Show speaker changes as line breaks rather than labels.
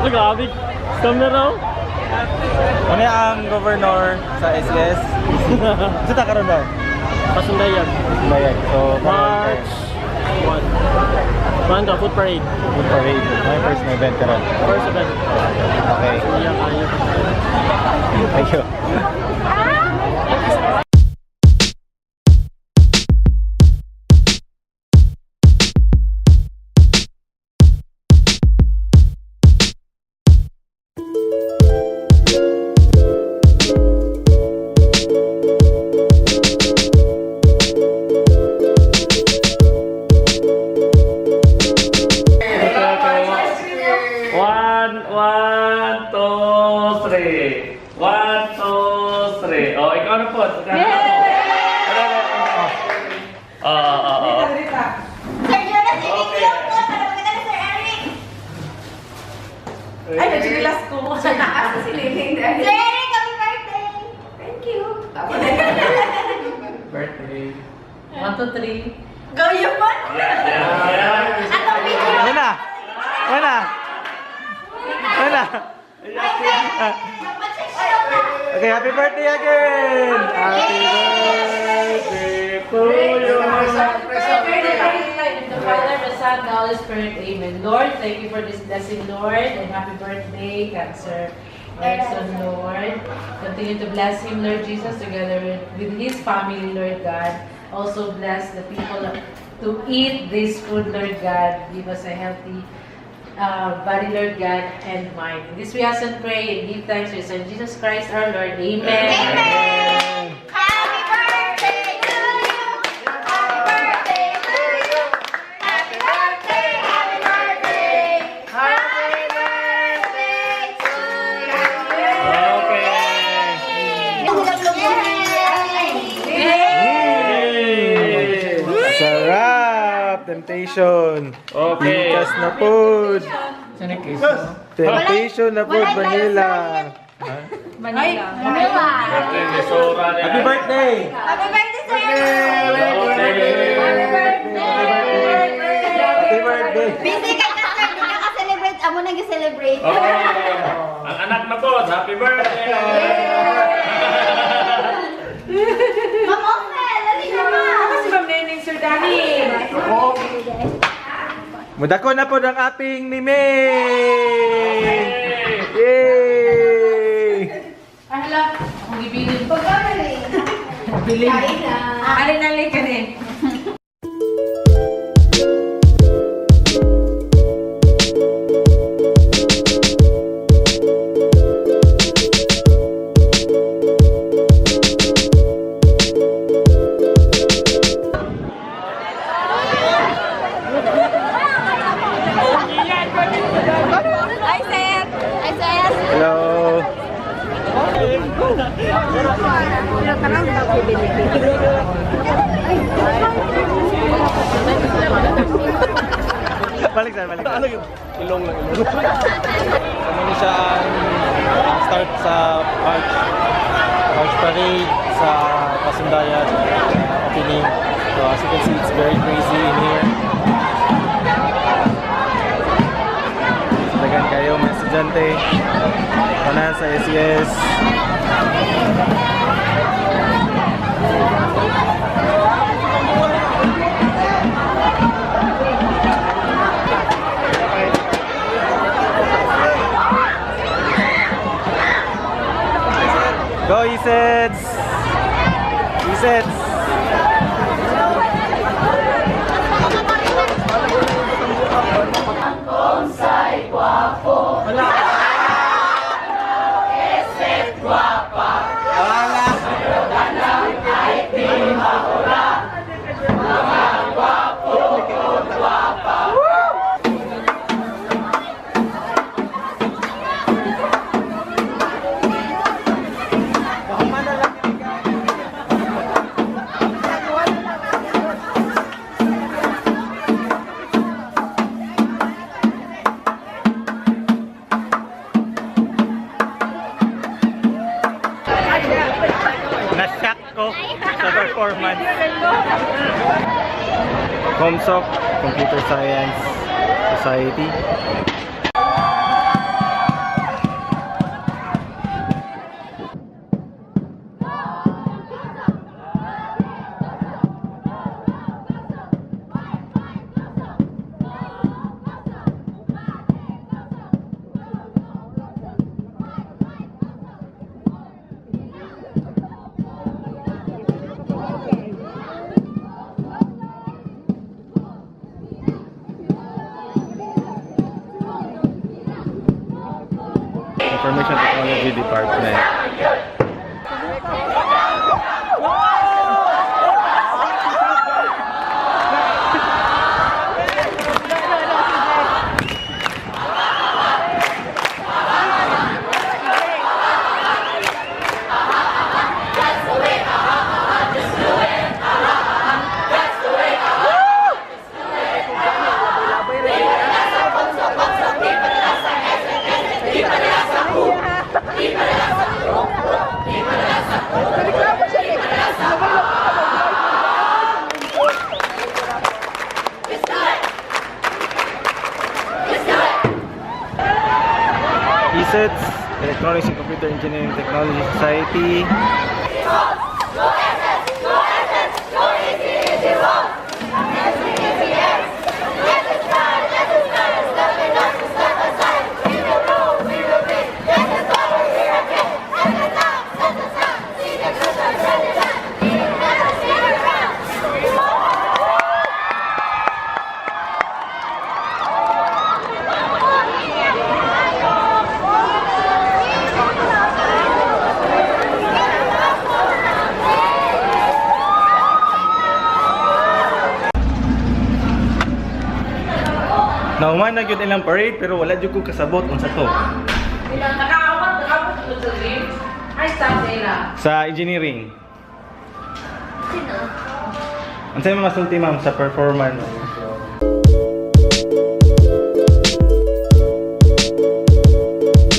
Grabe. Camera, oh.
Ano ang governor sa SES? Sa karon daw?
Pasundayan.
Bayan. So,
March 1. Banda, food parade.
Food parade. My first na event karon.
First event.
Okay.
Iya, kayo.
Thank you.
One, one, two, three. One, two, three. Oh, ikaw na po. Ikaw na po. Oo.
Sir Jonas, i-video ko para makita ni Sir Eric.
Ay, nagsilas ko.
Sir Eric, happy birthday! Thank you.
Birthday.
1, 2, 3.
Go you po!
Yeah.
Atong video!
Ano na? Ano na? Ano na?
Ay, sir! Mag-check siya na!
Okay, happy birthday again! Happy birthday to you!
In the Father, the Son, the Holy Spirit, Amen. Lord, thank you for this blessing, Lord, and happy birthday, Cancer. Erickson, Lord. Continue to bless him, Lord Jesus, together with his family, Lord God. Also bless the people to eat this food, Lord God. Give us a healthy body, Lord God, and mind. In this we ask and pray and give thanks to your Son, Jesus Christ, our Lord. Amen.
Amen! Happy birthday to you! Happy birthday to you! Happy birthday! Happy birthday! Happy birthday to you!
Okay.
Yay!
Yay.
Sarap! Temptation!
Okay.
Pikas na food! Temptation na food,
Walay
vanilla!
Manila.
Manila.
Birthday ni Sora niya.
Happy birthday!
Happy birthday, sir!
Happy
Happy birthday!
Happy birthday!
Busy ka na, sir. Di ka ka-celebrate. Amo nang celebrate.
Okay. Ang anak na po, happy birthday!
Ma'am Ophel, dali na ma.
Si Ma'am Neneng, Sir Danny.
Mudako na po ng aping ni May! Yay!
Ah, hala. Akong gibilin.
Bilin.
Alin alin ka rin.
Hi, sir. Hi, sir.
Hello! Balik sir, balik sir.
Ilong lang, ilong. So, muna siya ang start sa March Parade sa Pasundayan opening. So as you can see, it's very crazy in here.
Dagan kayo mga estudyante. Una sa SES. Go Isets! Isets! Na-shock ko sa performance. ComSoc, Computer Science Society.
Information Technology Department. ESETS, Electronics and Computer Engineering Technology Society. Nauman na gyud ilang parade pero wala jud ko kasabot unsa to.
Nakaawat, nakaawat ko sa dreams. Ay, sa nila.
Sa engineering.
Sino?
Unsay mga masulti, ma'am, sa performance?